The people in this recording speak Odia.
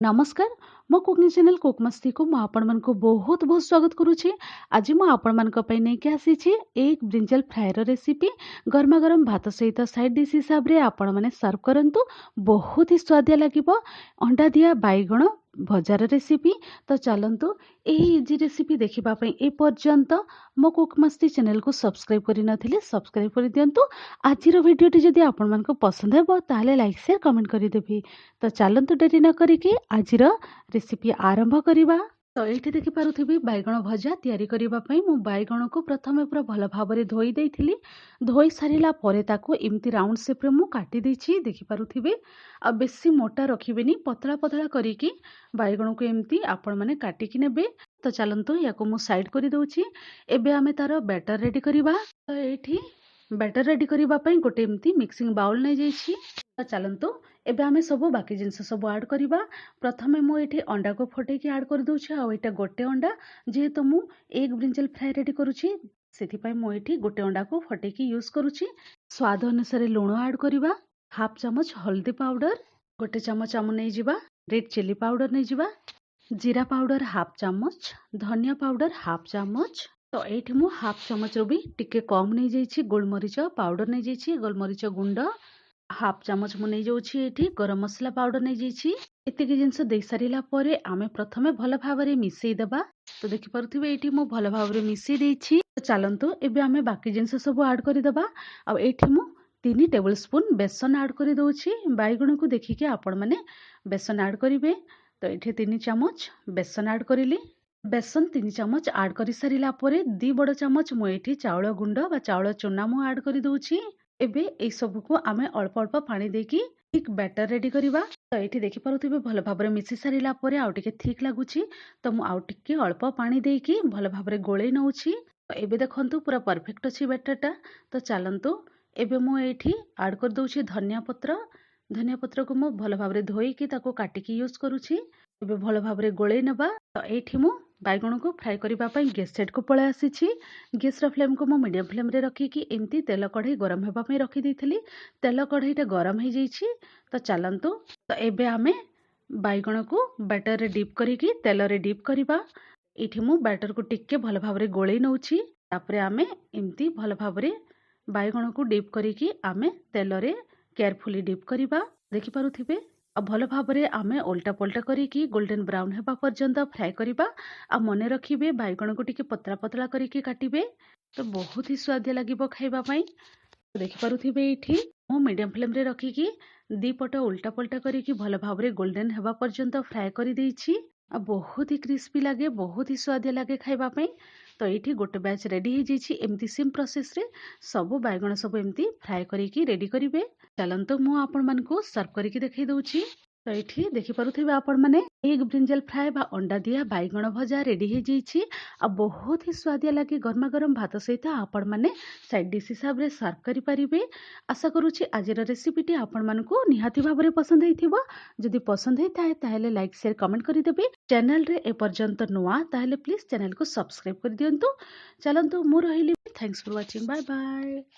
ନମସ୍କାର, ମୋ କୁକିଂ ଚ୍ୟାନେଲ୍ କୁକ୍ ମସ୍ତିକୁ ମୁଁ ଆପଣମାନଙ୍କୁ ବହୁତ ବହୁତ ସ୍ୱାଗତ କରୁଛି। ଆଜି ମୁଁ ଆପଣମାନଙ୍କ ପାଇଁ ନେଇକି ଆସିଛି ଏଗ୍ ବ୍ରିଞ୍ଜାଲ ଫ୍ରାଏର ରେସିପି। ଗରମା ଗରମ ଭାତ ସହିତ ସାଇଡ଼୍ ଡିଶ୍ ହିସାବରେ ଆପଣମାନେ ସର୍ଭ କରନ୍ତୁ, ବହୁତ ହି ସୁଆଦିଆ ଲାଗିବ ଅଣ୍ଡା ଦିଆ ବାଇଗଣ ଭଜାର ରେସିପି। ତ ଚାଲନ୍ତୁ, ଏହି ଇଜି ରେସିପି ଦେଖିବା ପାଇଁ ଏ ପର୍ଯ୍ୟନ୍ତ ମୋ କୁକ୍ ମସ୍ତି ଚ୍ୟାନେଲକୁ ସବସ୍କ୍ରାଇବ୍ କରିନଥିଲେ ସବସ୍କ୍ରାଇବ୍ କରିଦିଅନ୍ତୁ। ଆଜିର ଭିଡ଼ିଓଟି ଯଦି ଆପଣମାନଙ୍କୁ ପସନ୍ଦ ହେବ, ତାହେଲେ ଲାଇକ୍, ସେୟାର, କମେଣ୍ଟ କରିଦେବେ। ତ ଚାଲନ୍ତୁ, ଡେରି ନ କରିକି ଆଜିର ରେସିପି ଆରମ୍ଭ କରିବା। ତ ଏଇଠି ଦେଖିପାରୁଥିବେ, ବାଇଗଣ ଭଜା ତିଆରି କରିବା ପାଇଁ ମୁଁ ବାଇଗଣକୁ ପ୍ରଥମେ ପୁରା ଭଲ ଭାବରେ ଧୋଇ ଦେଇଥିଲି। ଧୋଇ ସାରିଲା ପରେ ତାକୁ ଏମିତି ରାଉଣ୍ଡ ସେପ୍ରେ ମୁଁ କାଟି ଦେଇଛି, ଦେଖିପାରୁଥିବେ। ଆଉ ବେଶୀ ମୋଟା ରଖିବେନି, ପତଳା ପତଳା କରିକି ବାଇଗଣକୁ ଏମିତି ଆପଣମାନେ କାଟିକି ନେବେ। ତ ଚାଲନ୍ତୁ, ୟାକୁ ମୁଁ ସାଇଡ଼୍ କରିଦେଉଛି। ଏବେ ଆମେ ତାର ବ୍ୟାଟର ରେଡ଼ି କରିବା। ତ ଏଇଠି ବ୍ୟାଟର ରେଡ଼ି କରିବା ପାଇଁ ଗୋଟେ ଏମିତି ମିକ୍ସିଂ ବାଉଲ୍ ନେଇଯାଇଛି। ତ ଚାଲନ୍ତୁ, ଏବେ ଆମେ ସବୁ ବାକି ଜିନିଷ ସବୁ ଆଡ଼୍ କରିବା। ପ୍ରଥମେ ମୁଁ ଏଇଠି ଅଣ୍ଡାକୁ ଫଟେଇକି ଆଡ଼୍ କରିଦେଉଛି। ଆଉ ଏଇଟା ଗୋଟେ ଅଣ୍ଡା, ଯେହେତୁ ମୁଁ ଏଗ୍ ବ୍ରିଞ୍ଜାଲ ଫ୍ରାଏ ରେଡ଼ି କରୁଛି, ସେଥିପାଇଁ ମୁଁ ଏଇଠି ଗୋଟେ ଅଣ୍ଡାକୁ ଫଟେଇକି ୟୁଜ୍ କରୁଛି। ସ୍ୱାଦ ଅନୁସାରେ ଲୁଣ ଆଡ଼୍ କରିବା, ହାଫ୍ ଚାମଚ ହଳଦୀ ପାଉଡ଼ର, ଗୋଟେ ଚାମଚ ଆମେ ନେଇଯିବା ରେଡ୍ ଚିଲି ପାଉଡ଼ର ନେଇଯିବା, ଜିରା ପାଉଡ଼ର ହାଫ୍ ଚାମଚ, ଧନିଆ ପାଉଡ଼ର ହାଫ୍ ଚାମଚ। ତ ଏଇଠି ମୁଁ ହାଫ୍ ଚାମଚରୁ ବି ଟିକେ କମ୍ ନେଇଯାଇଛି ଗୋଲମରିଚ ପାଉଡ଼ର ନେଇଯାଇଛି, ଗୋଲମରିଚ ଗୁଣ୍ଡ ହାଫ୍ ଚାମଚ ମୁଁ ନେଇଯାଉଛି। ଏଇଠି ଗରମ ମସଲା ପାଉଡ଼ର ନେଇଯାଇଛି। ଏତିକି ଜିନିଷ ଦେଇସାରିଲା ପରେ ଆମେ ପ୍ରଥମେ ଭଲ ଭାବରେ ମିଶେଇ ଦେବା। ତ ଦେଖିପାରୁଥିବେ, ଏଇଠି ମୁଁ ଭଲ ଭାବରେ ମିଶେଇ ଦେଇଛି। ଚାଲନ୍ତୁ, ଏବେ ଆମେ ବାକି ଜିନିଷ ସବୁ ଆଡ଼୍ କରିଦେବା। ଆଉ ଏଇଠି ମୁଁ 3 ଟେବୁଲ୍ ସ୍ପୁନ୍ ବେସନ ଆଡ଼୍ କରିଦେଉଛି। ବାଇଗଣକୁ ଦେଖିକି ଆପଣମାନେ ବେସନ ଆଡ଼୍ କରିବେ। ତ ଏଇଠି 3 ଚାମଚ ବେସନ ଆଡ଼୍ କରିଲି। ବେସନ 3 ଚାମଚ ଆଡ଼୍ କରିସାରିଲା ପରେ 2 ବଡ଼ ଚାମଚ ମୁଁ ଏଇଠି ଚାଉଳ ଗୁଣ୍ଡ ବା ଚାଉଳ ଚୁନା ମୁଁ ଆଡ଼୍ କରିଦେଉଛି। ଏବେ ଏଇସବୁକୁ ଆମେ ଅଳ୍ପ ଅଳ୍ପ ପାଣି ଦେଇକି ଥିକ୍ ବ୍ୟାଟର ରେଡ଼ି କରିବା। ତ ଏଇଠି ଦେଖିପାରୁଥିବେ, ଭଲ ଭାବରେ ମିଶି ସାରିଲା ପରେ ଆଉ ଟିକେ ଥିକ୍ ଲାଗୁଛି, ତ ମୁଁ ଆଉ ଟିକେ ଅଳ୍ପ ପାଣି ଦେଇକି ଭଲ ଭାବରେ ଗୋଳେଇ ନେଉଛି। ଏବେ ଦେଖନ୍ତୁ, ପୁରା ପରଫେକ୍ଟ ଅଛି ବ୍ୟାଟରଟା। ତ ଚାଲନ୍ତୁ, ଏବେ ମୁଁ ଏଇଠି ଆଡ଼୍ କରିଦେଉଛି ଧନିଆ ପତ୍ର। ଧନିଆ ପତ୍ରକୁ ମୁଁ ଭଲ ଭାବରେ ଧୋଇକି ତାକୁ କାଟିକି ୟୁଜ୍ କରୁଛି। ଏବେ ଭଲ ଭାବରେ ଗୋଳେଇ ନେବା। ତ ଏଇଠି ମୁଁ ବାଇଗଣକୁ ଫ୍ରାଏ କରିବା ପାଇଁ ଗ୍ୟାସ୍ ସାଇଡ଼୍କୁ ପଳାଇ ଆସିଛି। ଗ୍ୟାସ୍ର ଫ୍ଲେମ୍କୁ ମୁଁ ମିଡ଼ିୟମ୍ ଫ୍ଲେମ୍ରେ ରଖିକି ଏମିତି ତେଲ କଢ଼େଇ ଗରମ ହେବା ପାଇଁ ରଖିଦେଇଥିଲି। ତେଲ କଢ଼େଇଟା ଗରମ ହେଇଯାଇଛି। ତ ଚାଲନ୍ତୁ, ତ ଏବେ ଆମେ ବାଇଗଣକୁ ବ୍ୟାଟରରେ ଡିପ୍ କରିକି ତେଲରେ ଡିପ୍ କରିବା। ଏଇଠି ମୁଁ ବ୍ୟାଟରକୁ ଟିକେ ଭଲ ଭାବରେ ଗୋଳେଇ ନେଉଛି। ତାପରେ ଆମେ ଏମିତି ଭଲ ଭାବରେ ବାଇଗଣକୁ ଡିପ୍ କରିକି ଆମେ ତେଲରେ କେୟାରଫୁଲି ଡିପ୍ କରିବା, ଦେଖିପାରୁଥିବେ। ଆଉ ଭଲ ଭାବରେ ଆମେ ଓଲଟା ପଲଟା କରିକି ଗୋଲ୍ଡେନ୍ ବ୍ରାଉନ୍ ହେବା ପର୍ଯ୍ୟନ୍ତ ଫ୍ରାଏ କରିବା। ଆଉ ମନେ ରଖିବେ, ବାଇଗଣକୁ ଟିକେ ପତଳା ପତଳା କରିକି କାଟିବେ, ତ ବହୁତ ହି ସୁଆଦିଆ ଲାଗିବ ଖାଇବା ପାଇଁ। ଦେଖିପାରୁଥିବେ, ଏଇଠି ମୁଁ ମିଡ଼ିୟମ୍ ଫ୍ଲେମ୍ରେ ରଖିକି ଦୁଇ ପଟ ଓଲଟା ପଲଟା କରିକି ଭଲ ଭାବରେ ଗୋଲ୍ଡେନ୍ ହେବା ପର୍ଯ୍ୟନ୍ତ ଫ୍ରାଏ କରିଦେଇଛି। ଆଉ ବହୁତ ହି କ୍ରିସ୍ପି ଲାଗେ, ବହୁତ ହି ସୁଆଦିଆ ଲାଗେ ଖାଇବା ପାଇଁ। ତ ଏଇଠି ଗୋଟେ ବ୍ୟାଚ୍ ରେଡ଼ି ହେଇଯାଇଛି। ଏମିତି ସେମ୍ ପ୍ରୋସେସ୍ରେ ସବୁ ବାଇଗଣ ସବୁ ଏମିତି ଫ୍ରାଏ କରିକି ରେଡ଼ି କରିବେ। ଚାଲନ୍ତୁ, ମୁଁ ଆପଣମାନଙ୍କୁ ସର୍ଭ କରିକି ଦେଖାଇ ଦେଉଛି। ତ ଏଇଠି ଦେଖିପାରୁଥିବେ ଆପଣମାନେ, ଏଗ୍ ବ୍ରିଞ୍ଜାଲ ଫ୍ରାଏ ବା ଅଣ୍ଡା ଦିଆ ବାଇଗଣ ଭଜା ରେଡ଼ି ହେଇଯାଇଛି। ଆଉ ବହୁତ ହି ସୁଆଦିଆ ଲାଗେ। ଗରମା ଗରମ ଭାତ ସହିତ ଆପଣମାନେ ସାଇଡ଼୍ ଡିଶ୍ ହିସାବରେ ସର୍ଭ କରିପାରିବେ। ଆଶା କରୁଛି ଆଜିର ରେସିପିଟି ଆପଣମାନଙ୍କୁ ନିହାତି ଭାବରେ ପସନ୍ଦ ହେଇଥିବ। ଯଦି ପସନ୍ଦ ହେଇଥାଏ, ତାହେଲେ ଲାଇକ୍, ସେୟାର, କମେଣ୍ଟ କରିଦେବେ। ଚ୍ୟାନେଲରେ ଏପର୍ଯ୍ୟନ୍ତ ନୂଆ, ତାହେଲେ ପ୍ଲିଜ୍ ଚ୍ୟାନେଲକୁ ସବସ୍କ୍ରାଇବ୍ କରିଦିଅନ୍ତୁ। ଚାଲନ୍ତୁ, ମୁଁ ରହିଲି। Thanks for watching, bye bye.